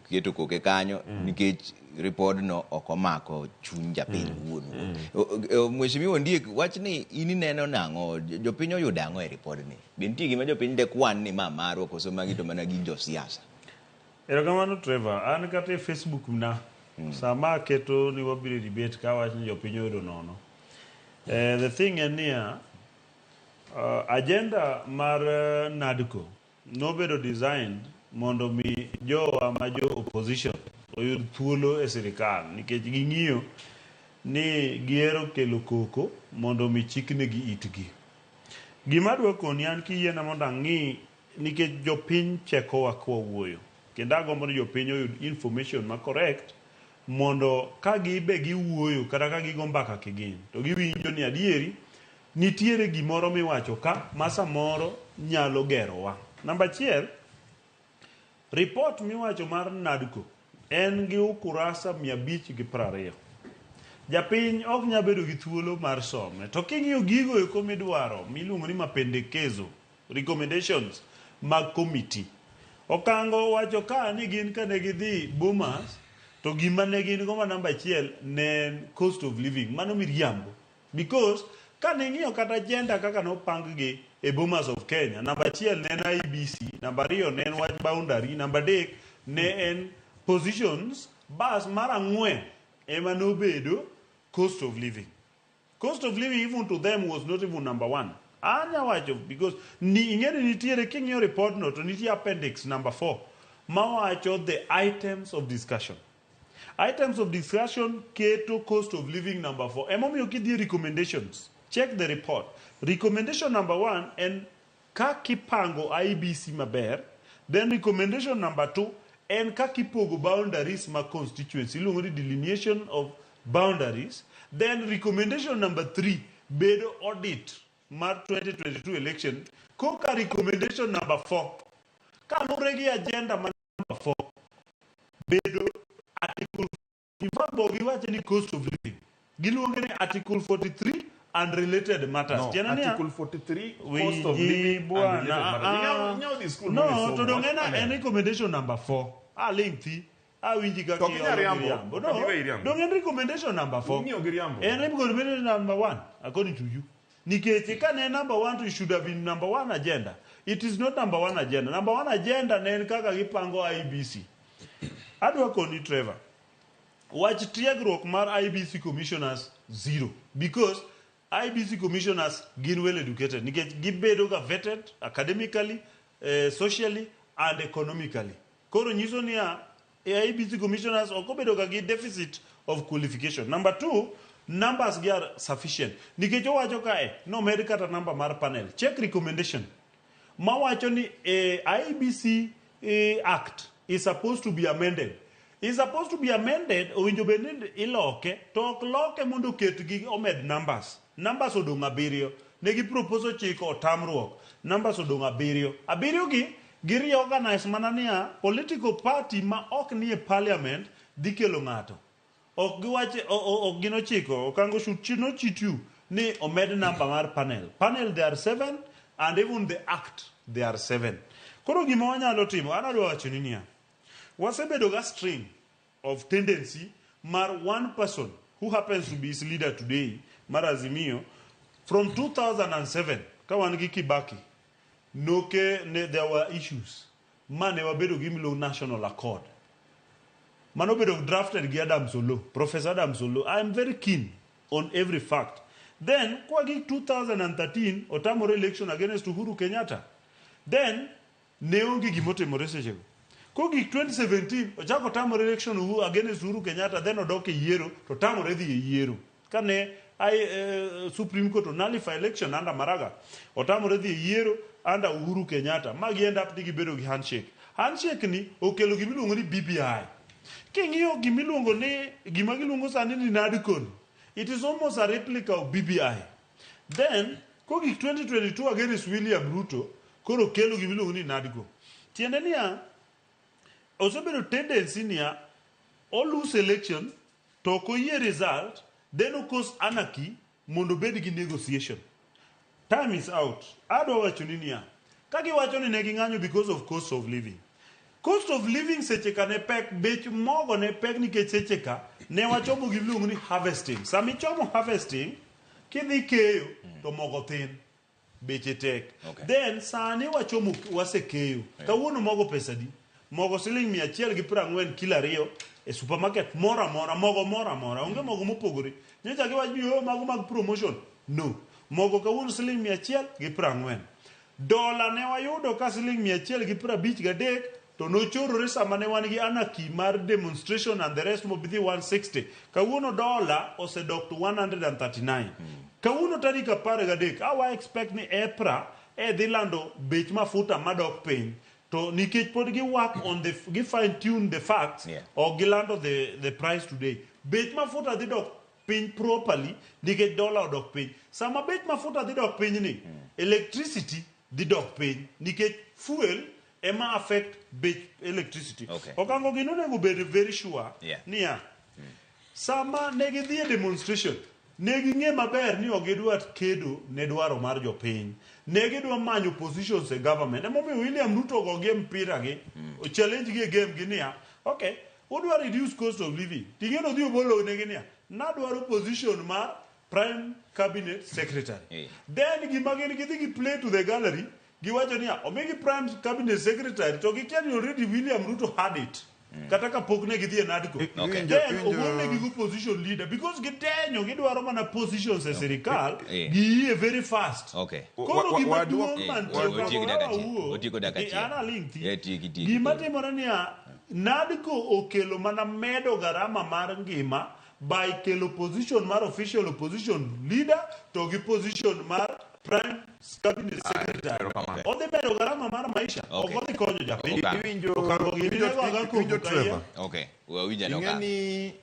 keto koke kanyo nikech ripodno ok omako chuny japiny wuon Mheshimiwa Ondiek, wach ni in ineno nang'o? Jopiny oyudo ang'o e ripodni? Be nitie gima jopiny de kwan ni ma marwa koso magi to mana gin josiasa? Erokamano, Trevor. An kata e Facebook na, sama aketo ni wabiro e debate ka awach ni jopiny oyudo nono. The thing en niya, agenda mar NADCO nobedo designed mondo mi jowa ma jo opposition oyud thuolo e sirikal nikech ging'iyo ni gihero kelo koko mondo mi chiknegi itgi. Gima adwa koni an kiyiena mondo ang'i nikech jopiny chekowa kwawuoyo kendo agombo ni jopiny oyud information ma correct mondo ka gibe giwuoyo kata ka gigo mbaka kigin to giwinjo ni adieri nitiere gimoro miwacho ka ma samoro nyalo gerowa. Namba achiel, report miwacho mar NADCO en gi ukurasa 520. Japiny ok nyal bedo gi thuolo mar some. To king'iyo gigo eko midwaro miluongo ni mapendekezo, recommendations mag committee. Okango owacho ka ni gin kane gidhi Bomas to gima ne gin go ma namba achiel ne en cost of living. Mano miriambo. Because kane ing'iyo kata agenda kaka nopang gi e Bomas of Kenya, namba achiel ne en IEBC, namba ariyo ne en wach boundary, namba adek ne en positions, bas mar ang'wen ema nobedo cost of living. Cost of living even to them was not even number one. Anya wacho because ni ing'e ni nitiere king'iyo report no to nitie appendix number 4 mawacho the items of discussion. Items of discussion keto cost of living number 4. Emomiyo kidhi e recommendations, check the report. Recommendation number 1 en kaka ipango IEBC maber. Then recommendation number 2 en kaka ipogo boundaries mag constituency. Iluongo ni delineation of boundaries. Then recommendation number 3 bedo audit mar 2022 election. Koka recommendation number 4 kalure gi agenda ma number 4 bedo article. In fact, bo giwacho ni cost of living, giluonge ni article 43 and related matters. No, Tiende niya- Article 43, cost of living and bwana, related matters. ah, Inyalo dhi school no, mondo to isom dong wach en ane. En recommendation number 4. Aling thi awinji kaka To ok inyal iolo riambo, miriambo. ok No, iwe iriambo. dong en recommendation number 4. Ing'iyo gi riambo. En recommendation number 1 according to you. Nikech ka ne number 1 to it should have been number 1 agenda. It is not number 1 agenda. Number 1 agenda ne en kaka gipango IEBC. Adwa koni, Trevor. Wach tiegruok mar IEBC commissioners zero because IEBC commissioners gin well educated nikech gibedo ga vetted academically, socially and economically. Koro nyiso niya IEBC commissioners ok obedo ga gi deficit of qualification. Number two, numbers gi are sufficient. Nikech owacho kae, nomed kata number mar panel. Check recommendation mawacho ni IEBC Act is supposed to be amended. Is supposed to be amended, owinjo bed ni iloke, to ok loke mondo oketgi omed numbers. Numbers odong' abiriyo. Ne gi propose ochiko otamruok. Numbers odong' abiriyo. Abiriyo gi, gi reorganize mana niya, political party ma ok nie parliament dhi kelo ng'ato. Ok giwach, ok gin ochiko, Okango should not cheat you ni omed number mar panel. Panel they are seven and even the act they are seven. Koro gima wanyalo timo, an adwa wacho ni niya, wasebedo ga string of tendency mar one person who happens to be his leader today mar Azimio from 2007 ka wan gi Kibaki noke ne there were issues ma ne wabedo gi miluongo National Accord mano bedo drafted gi Adams Oloo, Professor Adams Oloo. I am very keen on every fact. Then kwa gi 2013 otamore election against Uhuru Kenyatta. Then ne onge gimotimore sechego. Kogik 2017 ochako otamore election against Uhuru Kenyatta, then odok e yiero to otamore dhi e yiero. Kane Supreme Court nullify election under Maraga, otamore dhi e yiero under Uhuru Kenyatta. Ma gi end up ni gibedo gi handshake. Handshake ni okelo gimiluongo ni BBI. King'iyo gimiluongo ni gima giluongo sani ni NADCO ni, it is almost a replica of BBI. Then kogik 2022 against William Ruto, koro kelo gimiluongo ni NADCO. Tiende niya, osebedo tendency niya, o lose election to ok oyie result, then o cause anarchy mondo obed gi negotiation. Time is out. Adwa wacho ni niya, ka giwacho ni ne ging'anyo because of cost of living. Cost of living seche ka ne pek, bech mogo ne pek nikech seche ka ne wachomo gimiluongo ni harvesting. Sama ichomo harvesting, kidhi keyo to mogo thin. Beche tek. Then sani wachomo wasekeyo. Kawuono mogo pesa di? Mogo siling 140 kilo 2 e supermarket moro amora, mogo moro amora. Onge mogo mopogore. Nyocha giwacho ni oh, mago mag promotion. No. Mogo kawuono siling 140. Dola ne wayudo ka siling 153 to nochorore sama ne wan gi anarchy mar demonstration and the rest mobidhi 160. Kawuono dola osedok to 139. Kawuono tarik 13, awa expect ni EPRA e dhi lando bech mafuta madok piny. To nikech pod gi work on the gi fine tune the facts, ok gilando the price today. Bech mafuta dhi dok piny properly nikech dola odok piny. Sama bech mafuta dhi dok piny ni, electricity dhi dok piny nikech fuel ema affect bech electricity. Okango gino onego bed very sure niya, sama ne gidhi e demonstration, ne ging'e maber ni ok gidwa kedo ne dwaro mar jopiny. Ne gidwa manyo positions e government. Emomiyo William Ruto ogogi e mpira gi, challenge gi e game gi niya, okay, udwa reduce cost of living. Ting'e no dhi obolo negi niya, nadwaro position mar prime cabinet secretary. Then gima gin gidhi gi play to the gallery, giwacho niya, omigi prime cabinet secretary to gikia ni already William Ruto had it. Kata kapok ne gidhi e NADCO. Then ogolnegi go position leader because gitenyo gidwaro mana positions e sirikal giyie very fast. Koro gima duong' mantie Otieko dakika achiel. awuo, Otieko dakika achiel. an aling' thi. Tieki, tieki. Gima timore niya, NADCO okelo mana medo garama mar ngima by kelo position mar official opposition leader to gi position mar prime cabinet secretary. Odhi medo garama mar maisha, ok odhi konyo japiny. Okay. Okango gini nego aga Iwinjo koko ka yien. Trevor. Okay. Wawinjo Ing'e okang'. ni